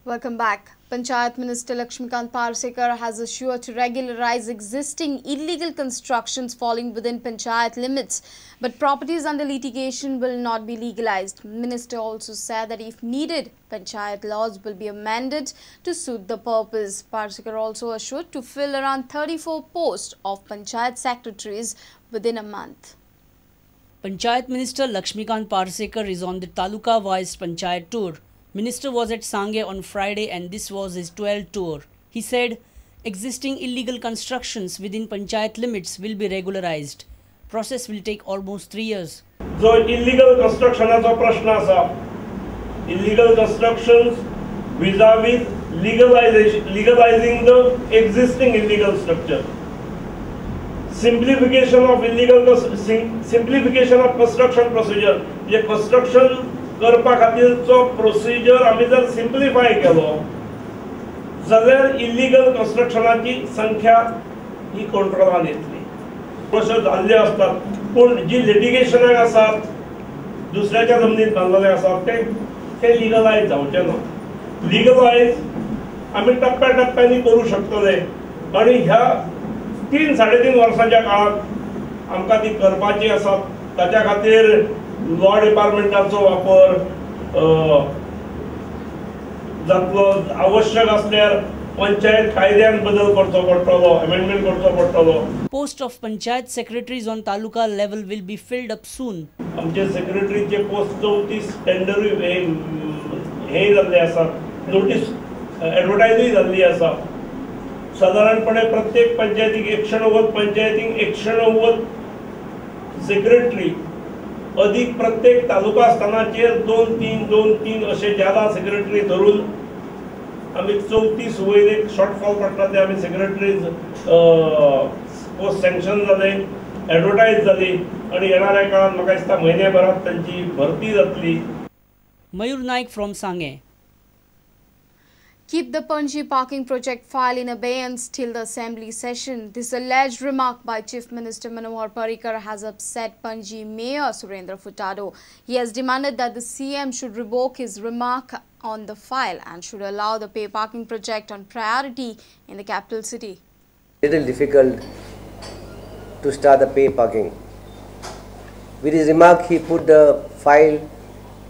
Welcome back. Panchayat Minister Laxmikant Parsekar has assured to regularize existing illegal constructions falling within Panchayat limits, but properties under litigation will not be legalized. Minister also said that if needed, Panchayat laws will be amended to suit the purpose. Parsekar also assured to fill around 34 posts of Panchayat secretaries within a month. Panchayat Minister Laxmikant Parsekar is on the Taluka-wise Panchayat tour. Minister was at Sange on Friday and this was his 12th tour. He said existing illegal constructions within Panchayat limits will be regularized. Process will take almost 3 years. जो illegal constructionाचो प्रश्न आसा, illegal constructions vis-a-vis legalizing the existing illegal structure, simplification of construction procedure, म्हणजे construction करपा खातीरचो procedure आमी जर simplify केलो जाल्यार illegal कन्स्ट्रक्शनाची संख्या ही कंट्रोलान येतली. अश्यो जाल्ल्यो आसतात पूण जी लिटिगेशनाक आसात दुसऱ्याच्या जमनीत बांदलेले आसात ते लिगलायज जावचे ना. लिगलायज आमी टप्प्या टप्प्यांनी करूं शकतले आनी ह्या 3-3.5 वर्सांच्या काळांत आमकां ती करपाची आसात. ताच्या खातीर लॉ डिपार्टमेंटाचो वापर जातलो, आवश्यक असल्यार पंचायत कायद्यान बदल करचो पडटलो, अमेंडमेंट करचो पडटलो. Post of panchayat secretaries on taluka level will be filled up soon. आमचे सेक्रेटरीचे पोस्ट 34 टेंडरूय हे जाल्ले आसात, नोटीस एडवर्टायजूय जाल्ली आसा. सादारणपणे प्रत्येक पंचायतीक 190 पंचायतींक 190 सेक्रेटरी अधिक प्रत्येक तालुका स्थानाचेर 2-3-2-3 अशे ज्यादा सेक्रेटरी धरून आमी 34 वयर एक शॉर्टफॉल पडटा ते आमी सेक्रेटरीज पोस्ट सँक्शन जाले, एडवर्टायज जाली आनी येणाऱ्या काळांत म्हाका दिसता म्हयन्याभरात तांची भरती जातली. Mayur Naik from Sanguem. Keep the Panaji parking project file in abeyance till the assembly session. This alleged remark by Chief Minister Manohar Parrikar has upset Panaji Mayor Surendra Furtado. He has demanded that the CM should revoke his remark on the file and should allow the pay parking project on priority in the capital city. Little difficult to start the pay parking. With his remark, he put the file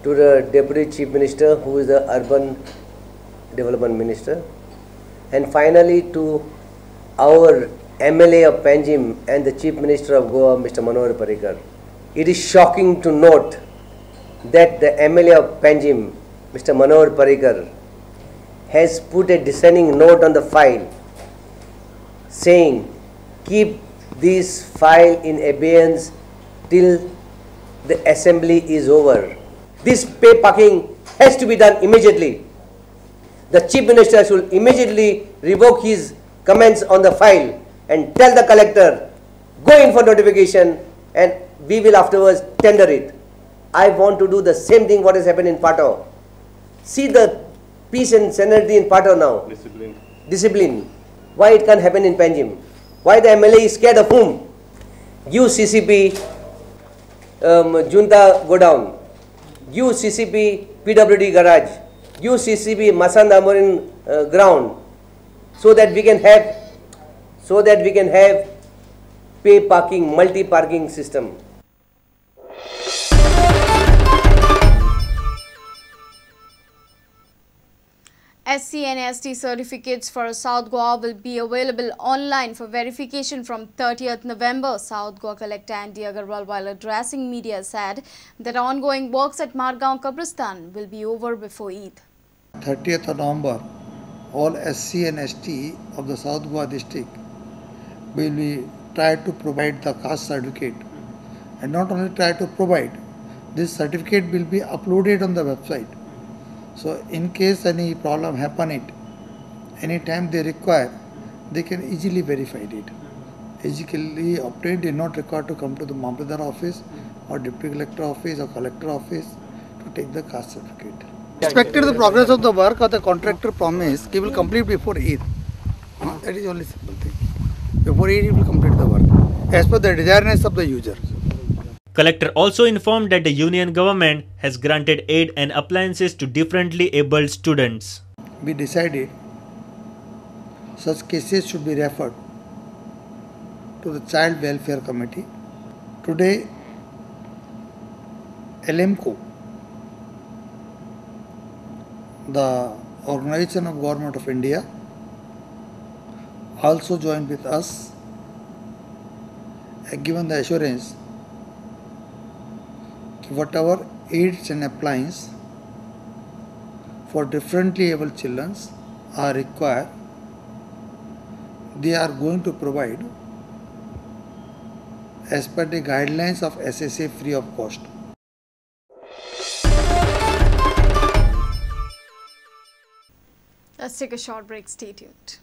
to the Deputy Chief Minister, who is the Urban Development Minister, and finally to our MLA of Panjim and the Chief Minister of Goa, Mr. Manohar Parrikar. It is shocking to note that the MLA of Panjim, Mr. Manohar Parrikar, has put a dissenting note on the file saying, keep this file in abeyance till the assembly is over. This pay parking has to be done immediately. The Chief Minister should immediately revoke his comments on the file and tell the collector, go in for notification and we will afterwards tender it. I want to do the same thing what has happened in Pato. See the peace and sanity in Pato now. Discipline. Discipline. Why it can't happen in Panjim? Why the MLA is scared of whom? Give CCP Junta Godown. Give CCP PWD Garage. Give CCP Masanda Amorin ground, so that we can have pay parking, multi parking system. SC and ST certificates for South Goa will be available online for verification from 30th November. South Goa Collector Andy Agarwal, while addressing media, said that ongoing works at Margao Kabristan will be over before Eid. 30th of November, all SC and ST of the South Goa district will be try to provide the caste certificate, and not only try to provide, this certificate will be uploaded on the website. So in case any problem happen it, any time they require, they can easily verify it. Easily obtained, they not required to come to the Mamlatdar office or deputy collector office or collector office to take the caste certificate. Expected the progress of the work or the contractor promise he will complete before Eid. That is only simple thing. Before Eid he will complete the work as per the desiredness of the user. Collector also informed that the union government has granted aid and appliances to differently abled students. we decided such cases should be referred to the Child Welfare Committee. Today, ALIMCO, the Organization of Government of India, also joined with us and given the assurance that whatever aids and appliances for differently able children are required, they are going to provide as per the guidelines of SSA free of cost. Let's take a short break. Stay tuned.